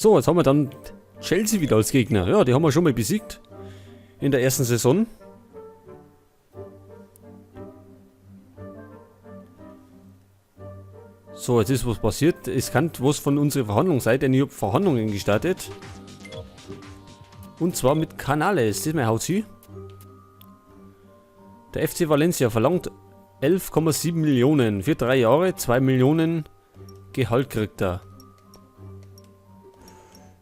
So, jetzt haben wir dann Chelsea wieder als Gegner. Ja, die haben wir schon mal besiegt. In der ersten Saison. So, jetzt ist was passiert. Es kann was von unserer Verhandlung sein, denn ich habe Verhandlungen gestartet. Und zwar mit Canales. Das ist mein Hausi. Der FC Valencia verlangt 11,7 Millionen für 3 Jahre, 2 Millionen Gehalt kriegt er.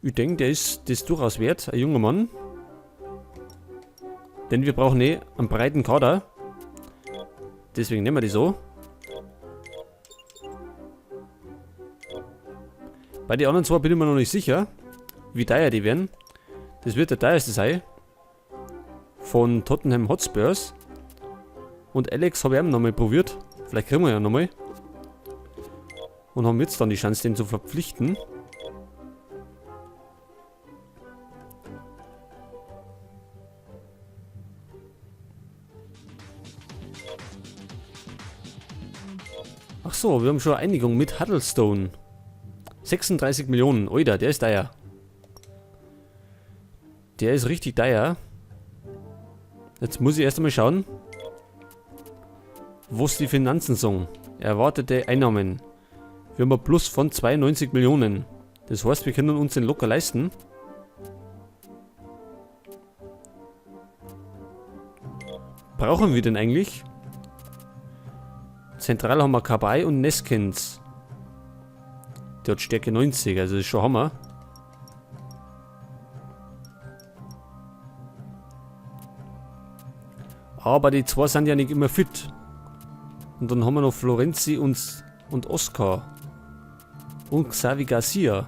Ich denke, der ist das durchaus wert, ein junger Mann. Denn wir brauchen eh einen breiten Kader. Deswegen nehmen wir die so. Bei den anderen zwei bin ich mir noch nicht sicher, wie teuer die werden. Das wird der teuerste sein. Von Tottenham Hotspurs. Und Alex habe ich auch nochmal probiert. Vielleicht kriegen wir ja nochmal. Und haben jetzt dann die Chance, den zu verpflichten. Ach so, wir haben schon eine Einigung mit Huddlestone. 36 Millionen. Oida, der ist teuer. Der ist richtig teuer. Jetzt muss ich erst einmal schauen, was die Finanzen sagen. Erwartete Einnahmen. Wir haben ein Plus von 92 Millionen. Das heißt, wir können uns den locker leisten. Brauchen wir den eigentlich? Zentral haben wir Kabay und Neskens. Der hat Stärke 90, also ist schon Hammer. Aber die zwei sind ja nicht immer fit. Und dann haben wir noch Florenzi und Oscar. Und Xavi Garcia.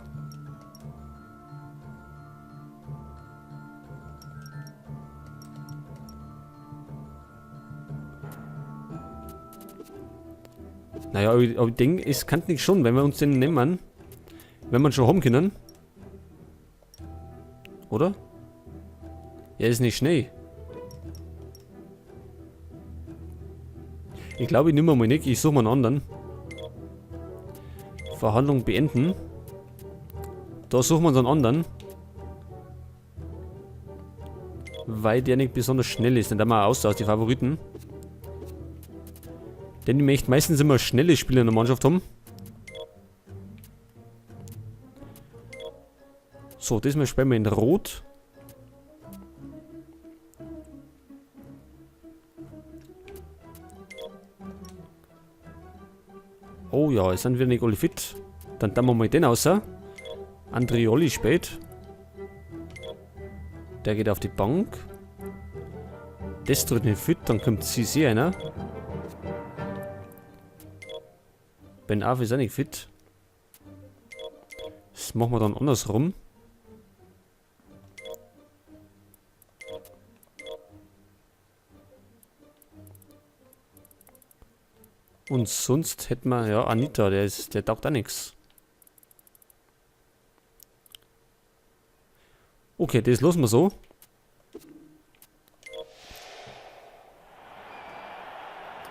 Naja, aber ich denke, es kann nicht schon, wenn wir uns den nehmen. Wenn wir schon haben können. Oder? Er ist nicht schnell. Ich glaube, ich nehme mal nicht. Ich suche mal einen anderen. Verhandlung beenden. Da suchen wir uns einen anderen. Weil der nicht besonders schnell ist. Dann da mal aus die Favoriten. Denn die möchten meistens immer schnelle Spieler in der Mannschaft haben. So, diesmal spielen wir in Rot. Oh ja, es sind wieder nicht alle fit. Dann tun wir mal den außer. Andrioli spät. Der geht auf die Bank. Das tritt nicht fit, dann kommt CC einer. Ben Af ist auch nicht fit. Das machen wir dann andersrum. Und sonst hätten wir, ja, Anita, der taugt auch nix. Okay, das lassen wir so.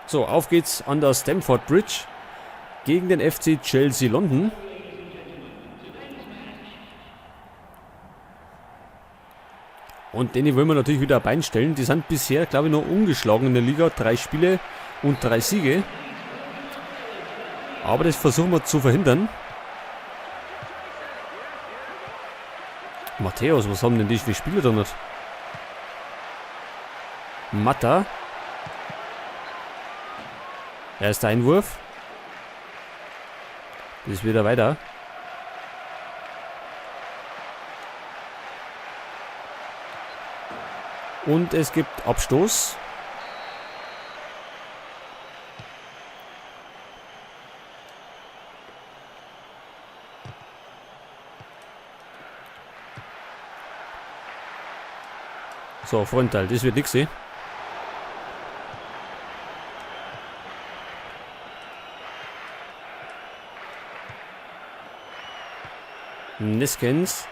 So, auf geht's an der Stamford Bridge gegen den FC Chelsea London. Und den wollen wir natürlich wieder ein Bein stellen. Die sind bisher, glaube ich, noch ungeschlagen in der Liga. 3 Spiele und 3 Siege. Aber das versuchen wir zu verhindern. Matthäus, was haben denn die für Spieler da nicht? Mata. Erster Einwurf. Das ist wieder weiter. Und es gibt Abstoß. So, Frontal, das wird nix, eh? Niskens.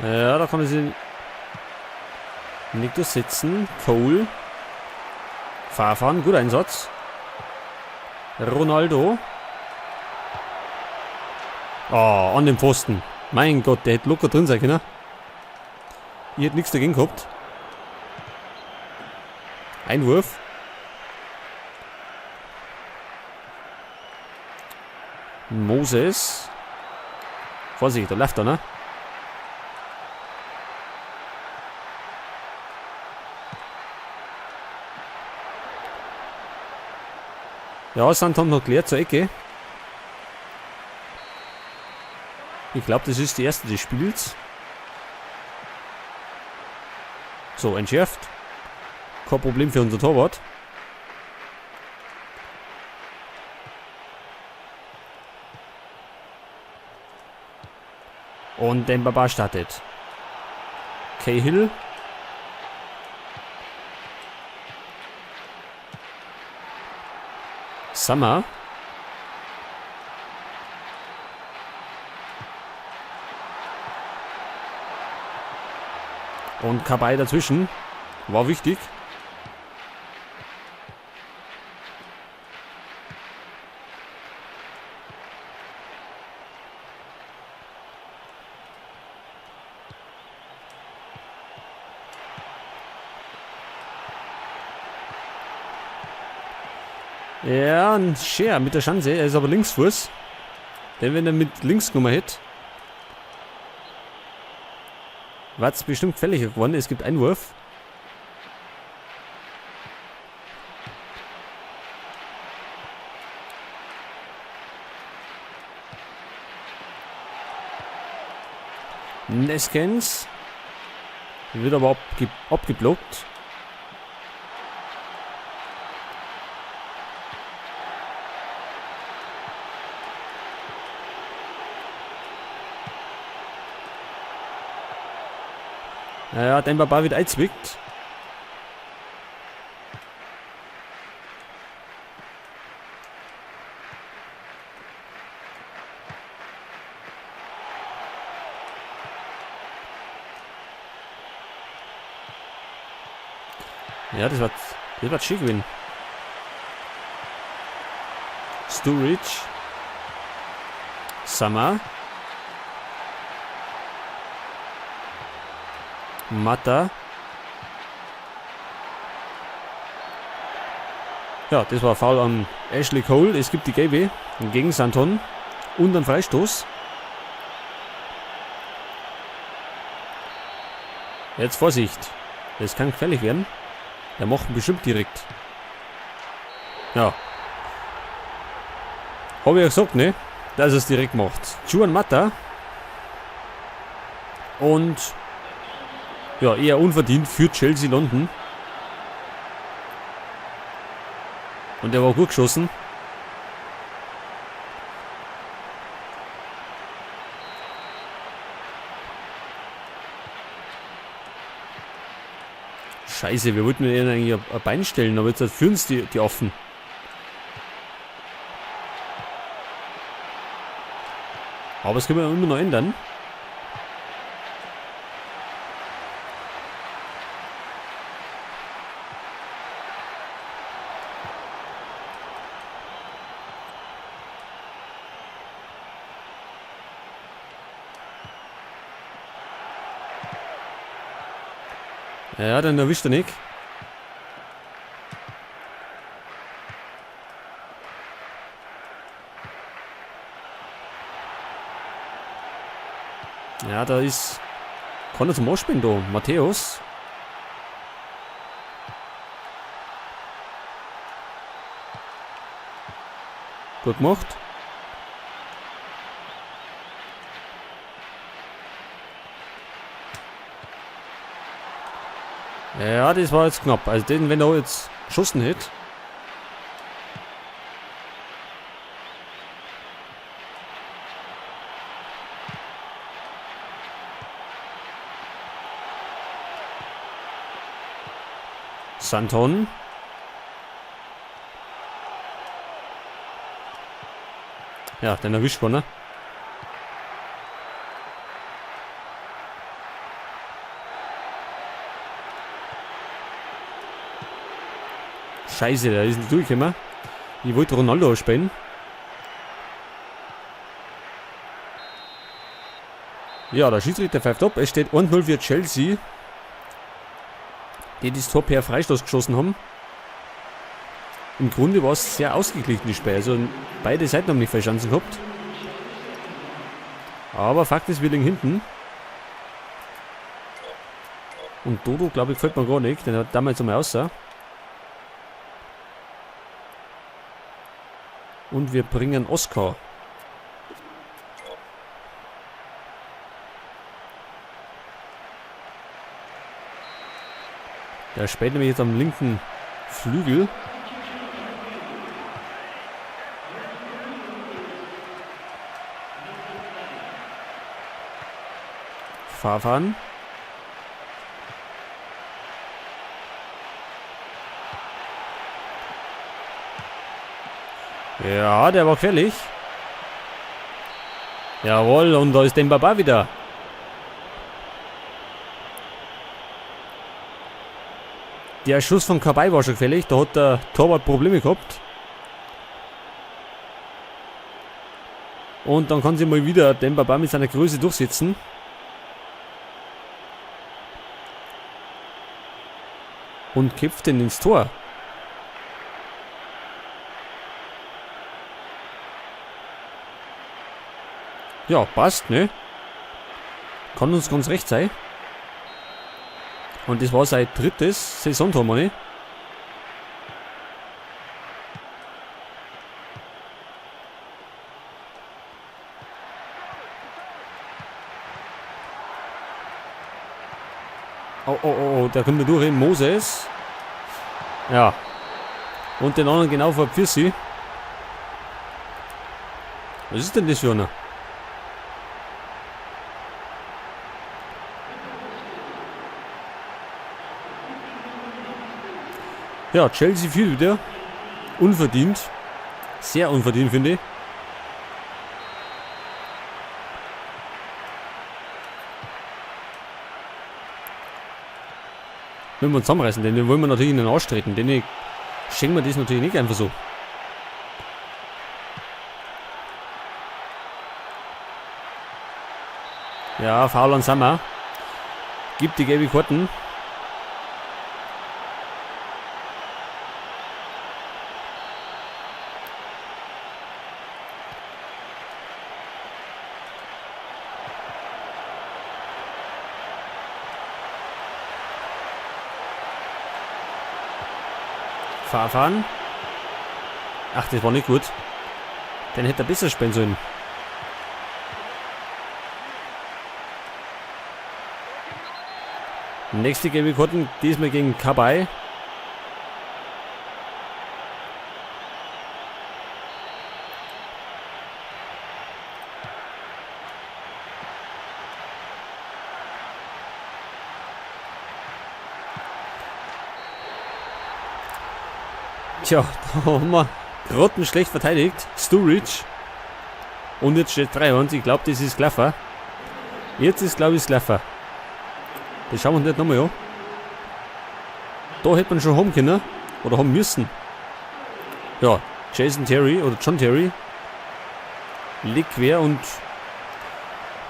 Ja, da kommen sie. Nicht durchsetzen. Cole. Farfan, guter Einsatz. Ronaldo. Oh, an dem Pfosten. Mein Gott, der hätte locker drin sein können. Ich hätte nichts dagegen gehabt. Einwurf. Moses. Vorsicht, da läuft er, ne? Ja, Santon hat geleert zur Ecke. Ich glaube, das ist die erste des Spiels. So, entschärft. Kein Problem für unser Torwart. Und Demba Ba startet. Cahill. Summer. Und Kabay dazwischen. War wichtig. Ja, ein Scher mit der Chance. Er ist aber Linksfuß. Denn wenn er mit links genommen hätte, war es bestimmt gefährlicher geworden. Es gibt Einwurf. Neskens. Wird aber abgeblockt. Naja, Demba Ba wird eingezwickt. Ja, das war schick gewesen. Sturridge. Summer. Mata. Ja, das war Foul an Ashley Cole. Es gibt die gelbe gegen Santon und einen Freistoß. Jetzt Vorsicht. Das kann gefährlich werden. Der macht ihn bestimmt direkt. Ja. Hab ich ja gesagt, ne? Dass er es direkt macht. Juan Mata. Und ja, eher unverdient für Chelsea London. Und der war gut geschossen. Scheiße, wir wollten ihnen eigentlich ein Bein stellen, aber jetzt führen es die Affen. Aber das können wir immer noch ändern. Ja, dann erwischt er nicht. Ja, da ist... Kann er zum Anspielen da, Matthäus. Gut gemacht. Ja, das war jetzt knapp. Also den, wenn er jetzt geschossen hätte. Santon. Ja, den erwischt man, ne? Scheiße, der ist nicht durchgekommen. Ich wollte Ronaldo spielen. Ja, der Schiedsrichter pfeift ab. Es steht 1-0 für Chelsea, die das Tor per Freistoß geschossen haben. Im Grunde war es sehr ausgeglichen, das Spiel. Also beide Seiten haben nicht viele Chancen gehabt. Aber Fakt ist, wir liegen hinten. Und Dodo, glaube ich, gefällt mir gar nicht. Den hat damals einmal aussah. Und wir bringen Oscar. Der spielt nämlich jetzt am linken Flügel. Farfan. Ja, der war gefährlich. Jawohl, und da ist Demba Ba wieder. Der Schuss von Cabaye war schon gefährlich. Da hat der Torwart Probleme gehabt. Und dann kann sich mal wieder Demba Ba mit seiner Größe durchsetzen. Und köpft den ins Tor. Ja, passt, ne? Kann uns ganz recht sein. Und das war sein drittes Saisontor, meine ich. Oh, oh, oh, oh, der kommt da durch, Moses. Ja. Und den anderen genau vor Pfirsi. Was ist denn das für einer? Ja, Chelsea führt wieder. Unverdient. Sehr unverdient, finde ich. Wenn wir uns zusammenreißen, denn den wollen wir natürlich in den Arsch treten. Den schenken wir das natürlich nicht einfach so. Ja, Foul an Sammer. Gibt die gelbe Karten. Farfan. Ach, das war nicht gut. Den hätte er besser spielen sollen. Nächste gelbe Karten, diesmal gegen Cabaye. Tja, da haben wir grottenschlecht verteidigt. Sturridge. Und jetzt steht 3-1. Ich glaub, das ist Klaffer. Jetzt ist, glaub ich, Klaffer. Das schauen wir uns nicht nochmal an. Da hätte man schon haben können. Oder haben müssen. Ja, Jason Terry oder John Terry legt quer und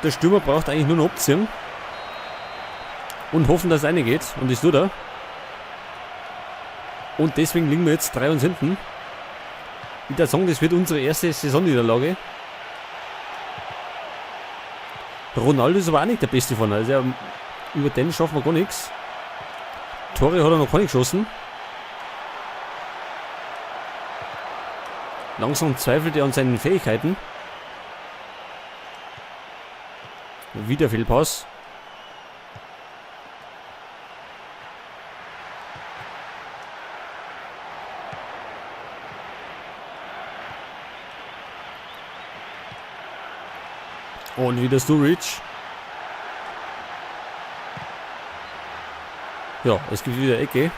der Stürmer braucht eigentlich nur noch abziehen. Und hoffen, dass es reingeht. Und das tut er. Und deswegen liegen wir jetzt 3-1 hinten. Ich würde sagen, das wird unsere erste Saisonniederlage. Ronaldo ist aber auch nicht der Beste von. Also über den schaffen wir gar nichts. Tore hat er noch keine geschossen. Langsam zweifelt er an seinen Fähigkeiten. Wieder Fehlpass. Und wieder Sturridge. Ja, es gibt wieder Ecke.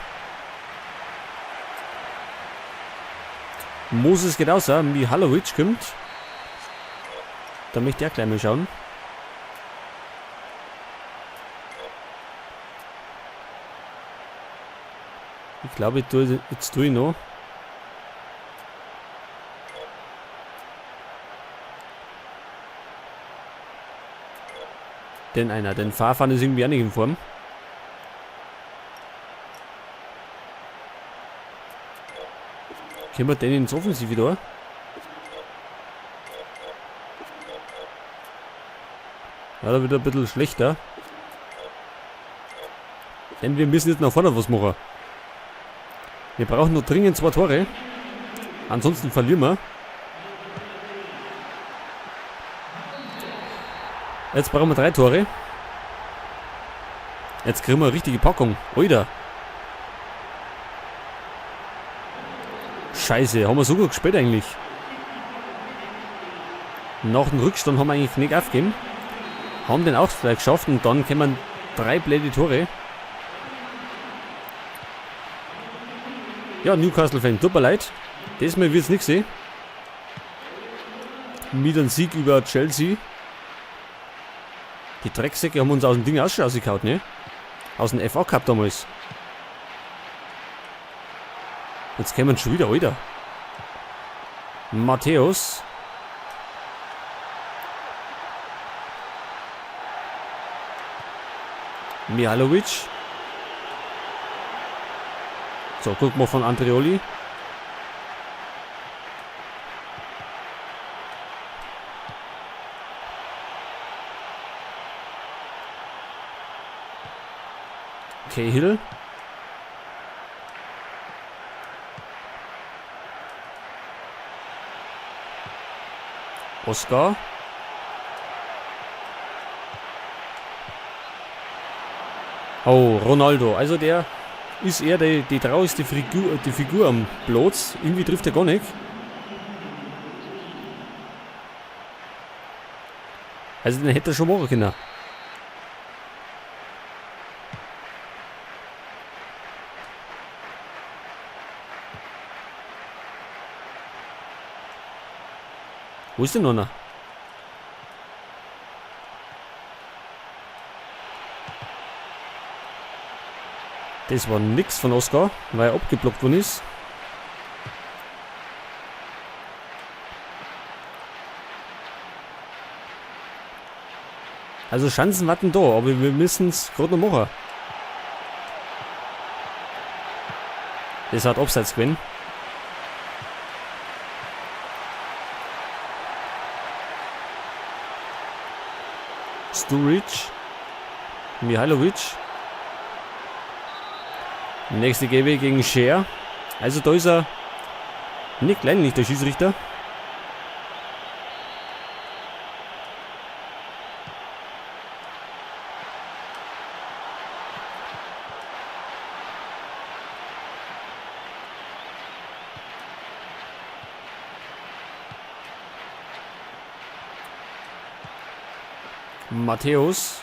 Moses geht raus, Mihalovic kommt. Da möchte ich auch gleich mal schauen. Ich glaube, jetzt tue ich noch. Den einer, den Farfan ist irgendwie auch nicht in Form. Können wir den ins Offensive da? Ja, da wird er ein bisschen schlechter. Denn wir müssen jetzt nach vorne was machen. Wir brauchen nur dringend 2 Tore. Ansonsten verlieren wir. Jetzt brauchen wir 3 Tore. Jetzt kriegen wir eine richtige Packung. Alter. Scheiße, haben wir so gut gespielt eigentlich. Nach dem Rückstand haben wir eigentlich nicht aufgegeben. Haben den Ausgleich geschafft und dann kommen 3 blöde Tore. Ja, Newcastle-Fan, tut mir leid. Diesmal wird's nix sehen. Mit einem Sieg über Chelsea. Die Drecksäcke haben uns aus dem Ding auch schon rausgehauen, ne? Aus dem FA Cup damals. Jetzt kommen wir schon wieder, Alter. Matthäus. Mihailovic. So, guck mal von Andreoli. Cahill. Oscar. Oh, Ronaldo. Also der ist eher die traurigste Figur, die Figur am Platz. Irgendwie trifft er gar nicht. Also den hätte er schon machen können. Wo ist denn noch einer? Das war nix von Oscar, weil er abgeblockt worden ist. Also Chancen warten da, aber wir müssen's grad noch machen. Das hat Abseits gewesen. Sturridge. Mihailovic. Nächste GB gegen Scher. Also da ist er nicht kleinlich, der Schiedsrichter. Matthäus.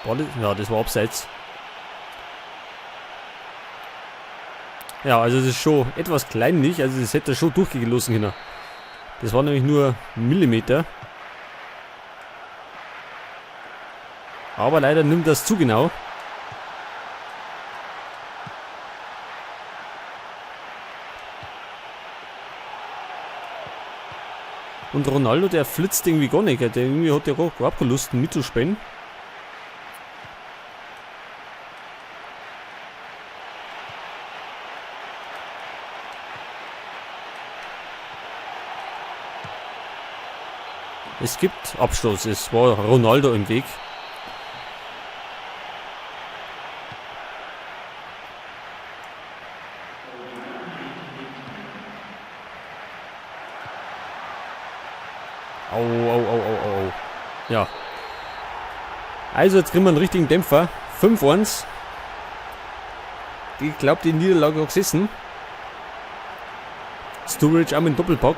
Boah, das, ja, das war abseits. Ja, also das ist schon etwas kleinlich. Also das hätte er schon durchgehen lassen können. Das war nämlich nur Millimeter. Aber leider nimmt das zu genau. Und Ronaldo, der flitzt irgendwie gar nicht. Der irgendwie hat ja überhaupt keine Lust mitzuspielen. Es gibt Abstoß. Es war Ronaldo im Weg. Au, au, au, au, au, au. Ja. Also jetzt kriegen wir einen richtigen Dämpfer. 5-1. Ich glaub, die Niederlage hat gesessen. Sturridge auch mit dem Doppelpack.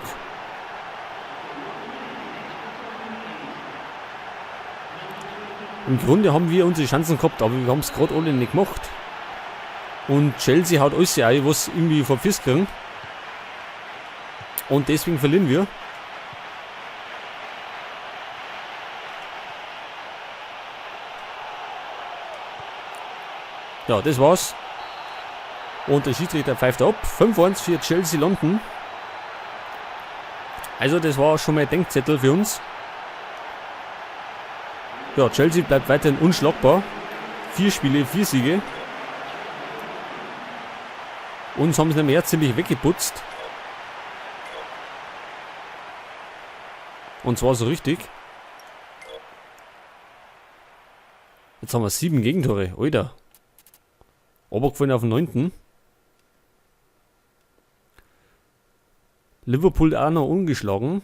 Im Grunde haben wir unsere Chancen gehabt, aber wir haben's grad alle nicht gemacht. Und Chelsea haut alles ein, was irgendwie vor Füße kriegen. Und deswegen verlieren wir. Ja, das war's. Und der Schiedsrichter pfeift ab. 5-1 für Chelsea London. Also das war schon mal ein Denkzettel für uns. Ja, Chelsea bleibt weiterhin unschlagbar. 4 Spiele, 4 Siege. Uns haben sie nämlich jetzt ziemlich weggeputzt. Und zwar so richtig. Jetzt haben wir 7 Gegentore. Alter. Obergefallen auf den 9. Liverpool auch noch ungeschlagen.